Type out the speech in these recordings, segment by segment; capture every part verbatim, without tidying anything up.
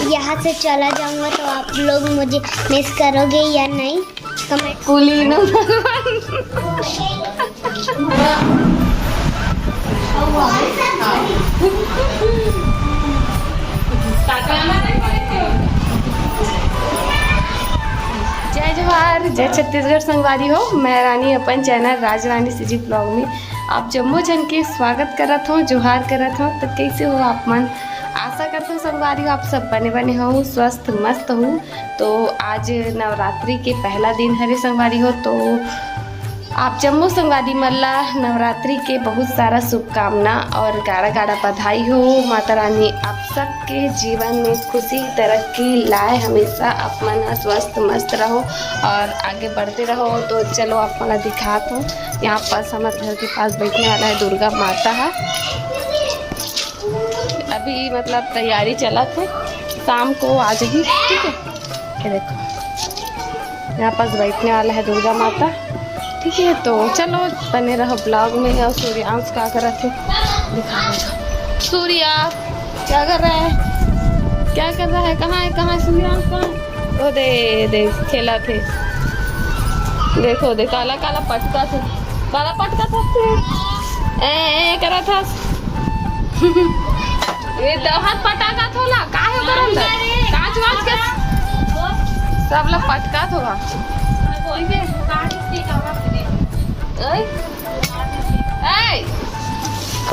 यहाँ से चला जाऊंगा तो आप लोग मुझे मिस करोगे या नहीं? कमेंट कुलीन। जय जोहार, जय छत्तीसगढ़ संगवारी हो। मैं रानी अपन चैनल राज रानी सीजी ब्लॉग में आप जम्मो झन के स्वागत करत हूँ, जोहार करत हूँ। तो कैसे हो आप मन? आशा करत हूँ संगवारी हो आप सब बने बने हो, स्वस्थ मस्त हो। तो आज नवरात्रि के पहला दिन हरे संगवारी हो, तो आप जम्मो संगवारी मन ला नवरात्रि के बहुत सारा शुभकामना और गाड़ा गाड़ा बधाई हो। माता रानी आप सबके जीवन में खुशी तरक्की लाए, हमेशा आप मन ह स्वस्थ मस्त रहो और आगे बढ़ते रहो। तो चलो आप मन ला दिखात हूँ, यहाँ पास हमारे घर के पास बैठने वाला है दुर्गा माता है। अभी मतलब तैयारी चलत है, शाम को आ जाही, ठीक है। ये देखो, यहाँ पास बैठने वाला है दुर्गा माता, ठीक है। तो चलो बने रहो ब्लॉग में। और सूर्यांश का करत है, दिखा दो। सूर्या क्या कर रहा है, क्या कर रहा है, कहाँ है, कहाँ है सूर्यांश, कहाँ है? ओ दे, दे खेलत है, देखो दे काला काला पटकत है, काला पटकत है, ए, ए करत है। ये तो हाथ पटाखा थोला, काहे ओकर अंदर? कांच वाच के सब लोग पटका थोला। ओए, ए,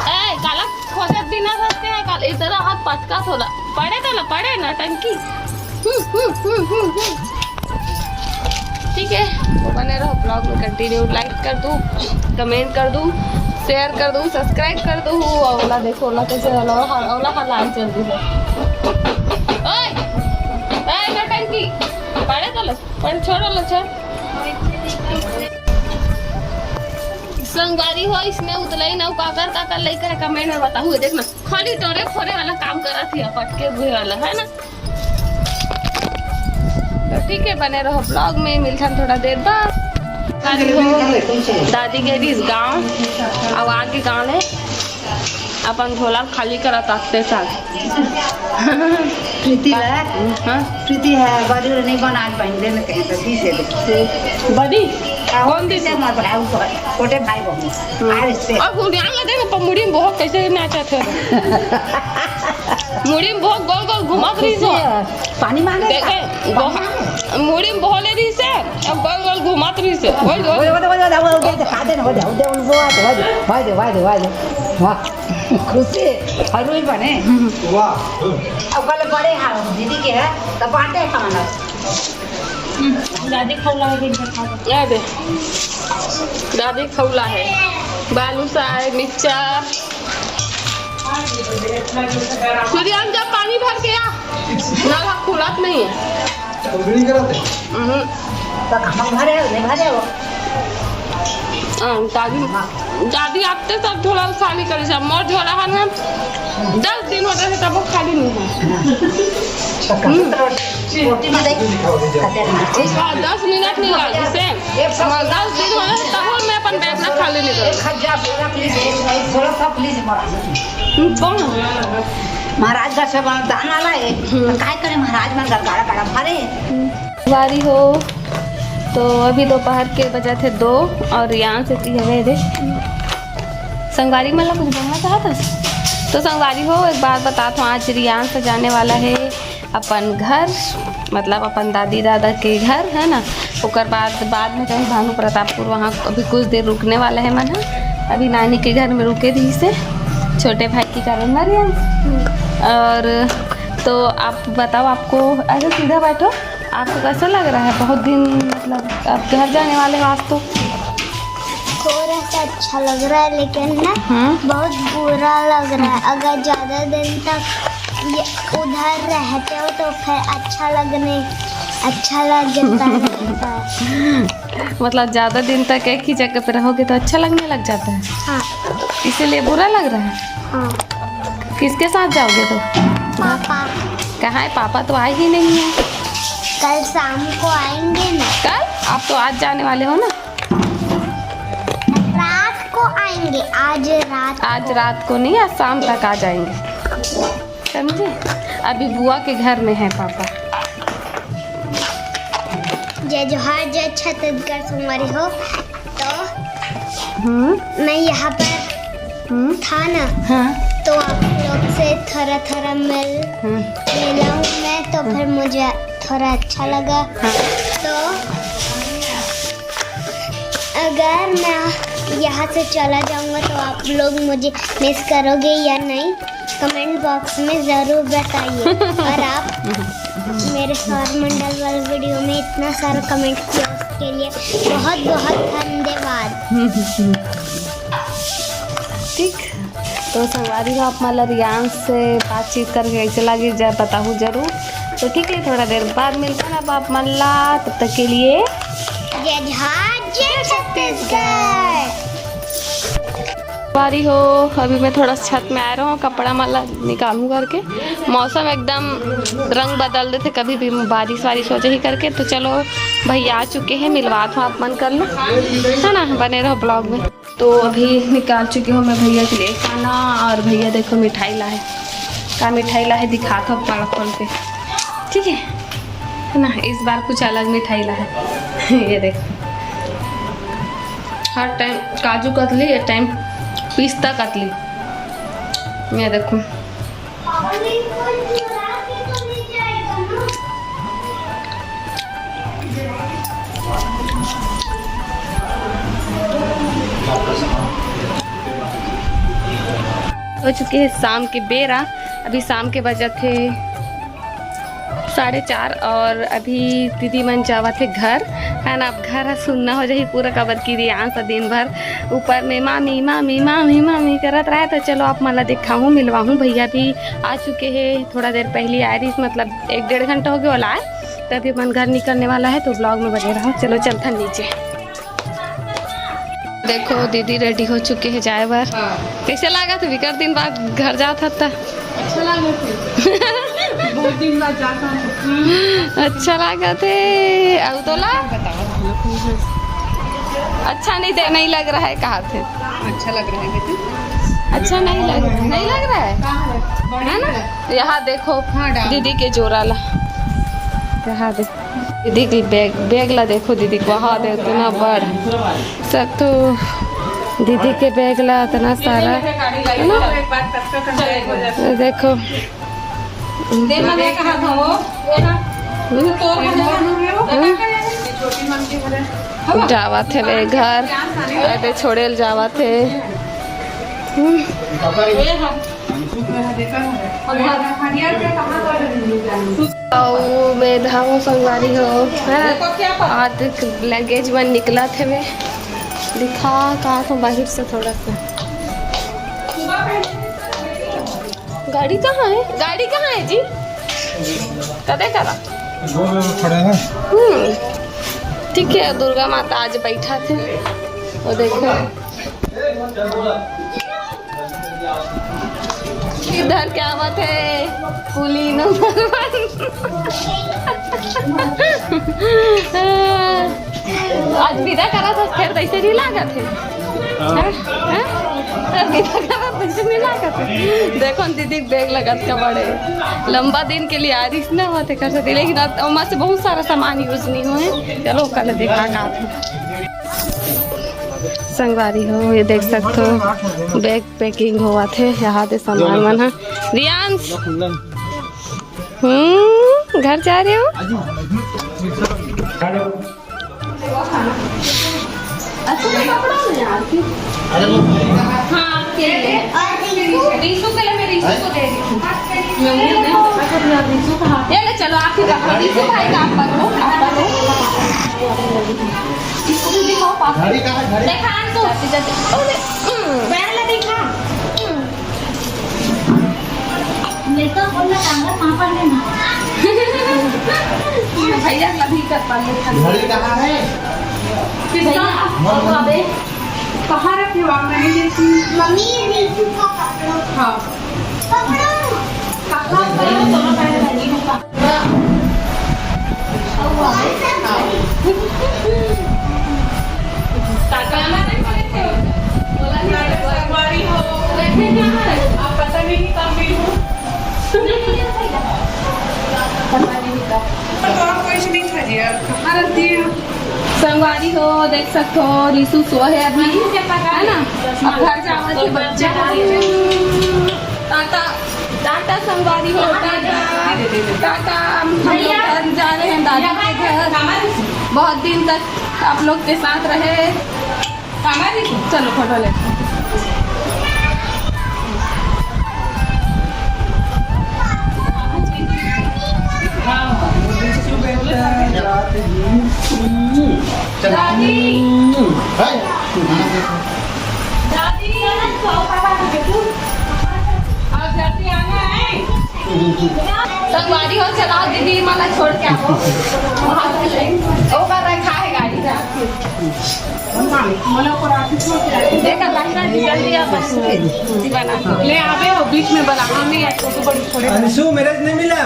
ए, काला खोजत बिना रहते हैं, काला इधर हाथ पटका थोला। पड़े तो ना पड़े, नौटंकी। ठीक है, तो बने रहो ब्लॉग में कंटिन्यू। लाइक कर दू, कमेंट कर दू, शेयर कर दू, सब्सक्राइब कर दू। ओला देखो, ओला कैसे, ओला, ओला हलाए चल दी है। ओए, ओए, नौटंकी, पड़े तो लो, पड़े, छोड़ो लो, छोड़। संगवारी हो, इसमें उतलाई ना काकर काकर लइका है, कमेंट में बताहू। देखना, खाली टोरे फोरे वाला काम करत ही, पटके हुए वाला है ना। तो ठीक है, बने रहो ब्लॉग में, मिलथन थोड़ा देर बाद। दादी हो, दादी गे रहिस गाँव, अब आगे गाँव ले अपन झोला खाली करत आते साथ। प्रीति ला, हाँ? प्रीति है, बड़ी नहीं बना पाएंगे ना कहीं तो, ठीक है। बड़ी? हाँ, कौन दी से? हमारे भाई ऊपर, छोटे भाई बहन। हम्म। आ, रिश्ते। और गुड़ियान ला देखो, पर मुड़ी में बहुत कैसे नाचत है। मुड़ी में बहुत गोल गोल घुमत रही सो। पानी मांगे? देखे, बहुत, मुड़ी में बहुत ले रही से, अब गोल गोल घुमत रही से। गोल गोल। ओए, ओए, ओए, ओए, ओए, ओए, दिखा दे ना, ओए, ओए, ओए, ओए, ओए, वाह, खुशी, और भी बने। वाह। अब कल बड़े हाँ, दीदी के है, तो बांटे खाना। दादी खौला है, दिन भर खा ले। ए दे। दादी खौला है। बालूशाही, मिक्सचर। सूर्यांश, जब पानी भर के आ। नल खुलत नहीं है। उंगली करत है। हम्म। तो हम भरे हो, नहीं भरे हो। हाँ, दादी, दादी आते सब झोला खाली करे सब। मोर झोला है ना, दस दिन होते थे तब वो खाली नहीं है। तो कहाँ से रोटी में देख? खतरनाक। हाँ, दस मिनट नहीं लगा जिसे। हमारे दस दिन होते थे तब मैं अपन बैग ना खाली नहीं करूँ। एक हजार पूरा प्लीज, एक झोला सब प्लीज मरा। हम्म, कौन? महाराजगढ़ से बना दान वाला है। हम्म। तो काय करे महाराज मन गड़गड़ा गड़ा भरे। संगवारी हो, तो अभी दोपहर के बजत हे दो और रियांश एती हवे रे। संगवारी मन ला कुछ बोलना चाहत हस? तो संगवारी हो, एक बात बतात हूँ, आज रियांश जाने वाला है अपन घर, मतलब अपन दादी दादा के घर है ना। ओकर बाद, बाद में जाही भानु प्रतापपुर, वहाँ अभी कुछ देर रुकने वाला है मन ह। अभी नानी के घर में रुके रहिस हे, छोटे भाई के कारण ना रियांश। और तो आप बताओ, आपको, अरे सीधा बैठो, आपको कैसा लग रहा है? बहुत दिन, मतलब, आप घर जाने वाले हो आज तो। थोड़ा सा अच्छा लग रहा है, लेकिन ना, हम्म। बहुत बुरा लग रहा है। अगर ज्यादा दिन तक ये उधर रहते हो तो फिर अच्छा लगने, अच्छा लग जाता है। मतलब, ज्यादा दिन तक एक ही जगह पे रहोगे तो अच्छा लगने लग जाता है। हाँ। इसीलिए बुरा लग रहा है। हाँ। किसके साथ जाओगे तो? पापा। कहाँ है पापा? तो आए ही नहीं है। कल शाम को आएंगे ना। कल? आप तो आज जाने वाले हो ना? रात को आएंगे, आज रात आज को। रात को नहीं, आज शाम तक आ जाएंगे, समझे? अभी बुआ के घर में है पापा। जय जोहार, जय छत्तीसगढ़ संगवारी हो। तो हम्म। मैं यहाँ पर हम्म। था ना, हाँ। तो आप लोग से थोड़ा थोड़ा मिल हाँ। मिला हूँ मैं, तो हाँ। फिर मुझे थोड़ा अच्छा लगा। हाँ। तो अगर मैं यहाँ से चला जाऊँगा तो आप लोग मुझे मिस करोगे या नहीं, कमेंट बॉक्स में ज़रूर बताइए। और आप मेरे सौर मंडल वाले वीडियो में इतना सारा कमेंट किया, उसके लिए बहुत बहुत धन्यवाद। ठीक, तो संगवारी हो, आप मन ला रियांश से बातचीत करके कैसे लगे, जब बताहू जरूर। तो ठीक है, थोड़ा देर बाद मिलता ना आप मन ला, तब तक के लिए जय झार, जय छत्तीसगढ़। संगवारी हो, अभी मैं थोड़ा छत में आ रहा हूँ, कपड़ा मन ला निकालूं करके। मौसम एकदम रंग बदल देथे, कभी भी बारिश वारिश हो जाही करके। तो चलो, भैया आ चुके हैं, मिलवात हूँ आप मन कर ला, है ना, बने रहो ब्लॉग में। तो अभी निकाल चुकी हूँ मैं भैया के लिए खाना। और भैया देखो मिठाई ला है, का मिठाई ला है दिखात हूँ आप मन ला खोल के, ठीक है, है ना। इस बार कुछ अलग मिठाई ला है। ये देखो, हर टाइम काजू कतली, ये टाइम पिस्ता कतली। ये देखो, हो चुके हैं शाम के बेरा। अभी शाम के बजत हे साढ़े चार और अभी दीदी मन जावत हे घर, है ना। अब घर ह सुन्ना हो जाही पूरा, काबर कि रियांश ह दिन भर ऊपर में मामी मामी मामी मामी करत रहे। तो चलो आप मन ला दिखाहूँ, मिलवाहूँ। भैया भी आ चुके हैं, थोड़ा देर पहले आए रहिस, मतलब एक डेढ़ घंटा हो गया वाला आए, तभी मन घर निकलने वाला है, तो ब्लॉग में बने रहो। चलो चलथन नीचे। देखो दीदी रेडी हो चुके हैं जाए बर। हाँ। कैसे लागत हे, बिकट दिन बाद घर जात हस त? अच्छा लागत हे। बहुत दिन बाद जात हन। अच्छा लागत हे। अउ तोला? अच्छा नहीं दे, नहीं लग रहा है, कहा थे। अच्छा लग रहा है बेटी। अच्छा नहीं लग, नहीं लग रहा है, है ना? यहाँ देखो हाँ, डाल। दीदी के जोरा ला, यहाँ देखो। दीदी के बैग, बैग ला देखो दीदी के, वहाँ दे उतना बड़। सब तो दीदी के बैग ला उतना सारा, है ना? देखो। जावत हे वे घर, अबे छोड़े ल जावत हे। हम्म। अउ मैं धावो संगवारी हो, हैं? आज लगेज मन निकलत हवे, दिखा का तो बाहर से थोड़ा सा। गाड़ी कहाँ है? गाड़ी कहाँ है जी? कदे करा? खड़ा है। हम्म, ठीक है, दुर्गा माता आज बैठा थे, वो देखो। इधर क्या बात है, कुली नंबर वन। आज विदा करा था, फिर तैसे नहीं लागत है। हाँ। हैं? हैं? आज विदा करा तैसे नहीं लागत है। देखो न दीदी के बैग लगत का बड़े, लंबा दिन के लिए आरिस ना होते कर सकते, लेकिन अब ओमा से बहुत सारा सामान यूज नहीं हुए। चलो कल देखा का थे। संगवारी हो, ये देख सकते हो, बैग पैकिंग होवत हे, यहाँ दे सामान मन ह। रियांश, हम्म, घर जा रहे हो? हाँ, आपके लिए। रीशु के लिए, मैं रीशु को दे रही हूँ। ये ले, चलो, आप ही पकड़ो। रीशु भाई का आप पकड़ो, आप पकड़ो। इसको भी दिखाओ, पापा। घड़ी कहाँ है, घड़ी? देखा, आंसू। जल्दी, जल्दी। अरे, हम्म। पहले दिखा। हम्म। मेकअप वाला टांगा पापा ने ना। भैया कभी कर पाले। घड़ी कहाँ है? किसका? भैया। और बाबे? कहाँ रखे हो आप? मैंने देखी। मम्मी, ये रीशु का पकड़ो। हाँ। पकड़ो। पकड़ो, पकड़ो, दोनों पैर धरी में पकड़ो। आप पता नहीं कब मिलूं। पता नहीं था। तो और कुछ नहीं था जी, और कहाँ रख दिए हम? संगवारी हो, देख सकते हो, रिशु सो है अभी, है ना? अब घर जावत है बच्चा। टाटा, टाटा संगवारी हो, टाटा, टाटा। हम लोग घर जा रहे हैं दादी के घर। बहुत दिन तक आप लोग के साथ रहे। चलो फोटो ले। दादी। दादी। आप जल्दी आना है। संगवारी हो, चलाओ दीदी, मला छोड़ के आओ। ओकर रखा है गाड़ी का। देखा, लाइन में जल्दी आप बना। ले आवे हो, बीच में बना। हम नहीं, ऐसे तो बड़ी छोड़े। अंशु, मेरे से नहीं मिला।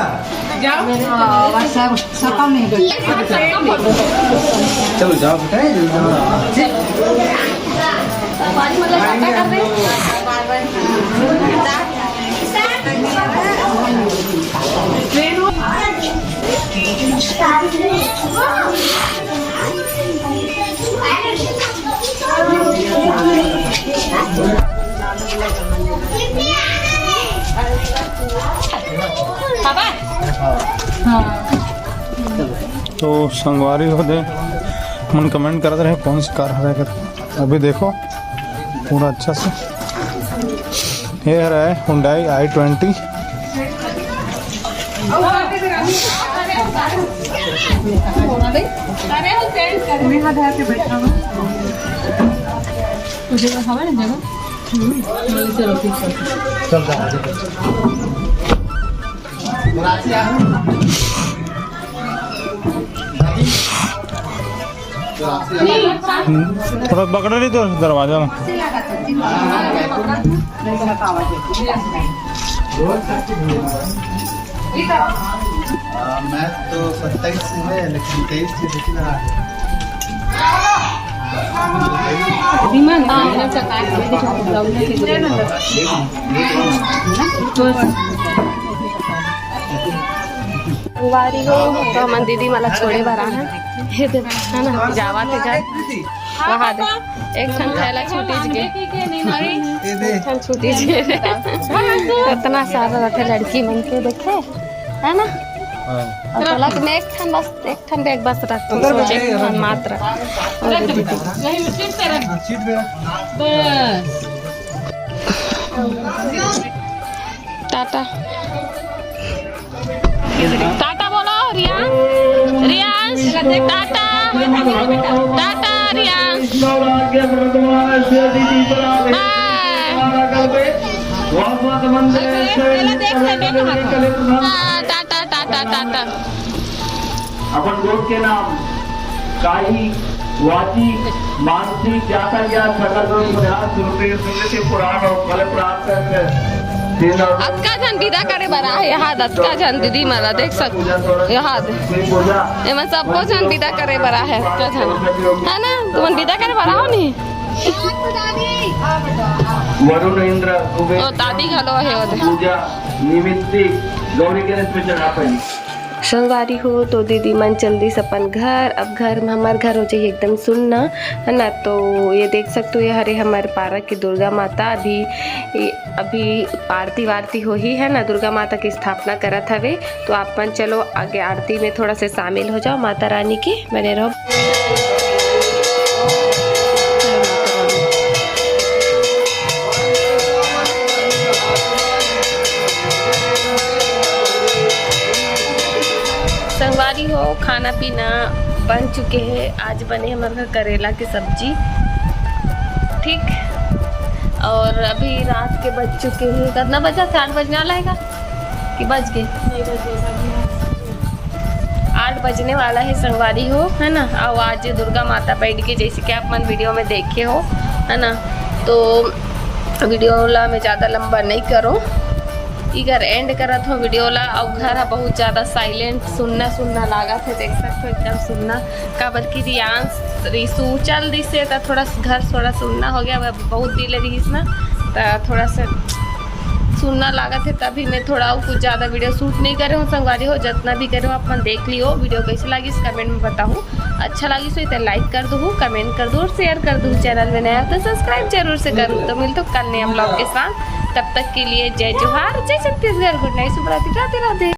जाओ। हाँ, बस सब, सब काम नहीं करते। चलो, जाओ बेटा, जल्दी जाओ। संगवारी मतलब पता कर रहे हैं। तो संगवारी हो दे, मन कमेंट करत रहे कौन सी कार हरे कर। अभी देखो पूरा अच्छा से ये हरे Hyundai i twenty। हम्म, थोड़ा पकड़ ली तो दरवाजा में। आ, मैथ तो सत्ताईस से है, लेकिन तेईस से देखी ना। संगवारी हो, तो हमन दीदी मला छोड़े बर आए हैं। ये दे, है ना, जावा के घर। वहाँ दे, एक ठन थैला छूटी गे। ये दे। एक ठन छूटी गे। इतना सारा रखे लड़की मन के, देखे, है ना? हाँ। और तोला तो मैं एक ठन बस, एक ठन बैग बस रख, अंदर बैठे एक हैं, ठन अंदर। मात्र। और दीदी। यही सीट पे रख। हाँ, सीट पे रख। बस। टाटा। टाटा बोलो रियांश, रियांश, टाटा, टाटा रियांश। बाय। हाँ, टाटा, टाटा, टाटा। अपन गोष्ठ के नाम काही, वाची, मानसी, जाता ज्ञान, सकल दोष परिहार, सुरते सुरते पुराण और कल प्राप्त करते। अतका झन विदा करे बर आहे, यहाँ अतका झन दीदी मला देख सक, यहाँ दे। एमन सबको झन विदा करे बर आहे, अतका झन, है ना? तुमन विदा करे बर आओ नहीं। वरुण इंद्र कुबेर ओ, दादी घलो आहे ओदे। पूजा निमित्त गौरी गणेश में चढ़ा पाई। संगवारी हो, तो दीदी मन चल दिस अपन घर। अब घर में, हमार घर हो जाही एकदम सुन्ना, है ना। तो ये देख सकते हो, ये हरे हमारे पारा की दुर्गा माता। अभी, अभी आरती वारती होही, है ना, दुर्गा माता की स्थापना करत हवे। तो आप मन चलो आगे आरती में थोड़ा से शामिल हो जाओ माता रानी के, बने रहो। संगवारी हो, खाना पीना बन चुके हे। आज बने हमर घर करेला के सब्जी, ठीक। और अभी रात के बज चुके हे, कितना बजा? सात बजने वाला हे का? कि बज गे? आठ बजने वाला हे संगवारी हो, है ना। अउ आज दुर्गा माता बैठ के, जैसे कि आप मन वीडियो में देखे हो, है ना, तो वीडियो ला मैं ज़्यादा लंबा नहीं करो, इकर end करत हो वीडियो ला। अउ घर ह बहुत ज़्यादा silent, सुन्ना सुन्ना लागत हे, देख सकते हो एकदम सुन्ना, काबर कि रियांश रिशु चल दिस हे, त थोड़ा सा घर थोड़ा सुन्ना हो गया। अब बहुत दिन ले रिहिस ना, त थोड़ा सा सुन्ना लागत हे, तभी मैं थोड़ा अउ कुछ ज्यादा video shoot नहीं करे हूँ संगवारी हो। जितना भी करे हूँ, अपन देख लियो। Video कैसे लागिस comment में बताहू। अच्छा लागिस होही त like कर दू, comment कर दू और share कर दू। Channel में नया हो तो subscribe जरूर से करू। तो मिलथों कल नया vlog के साथ। तब तक के लिए जय जोहार, जय छत्तीसगढ़, good night, शुभ रात्रि, राधे राधे।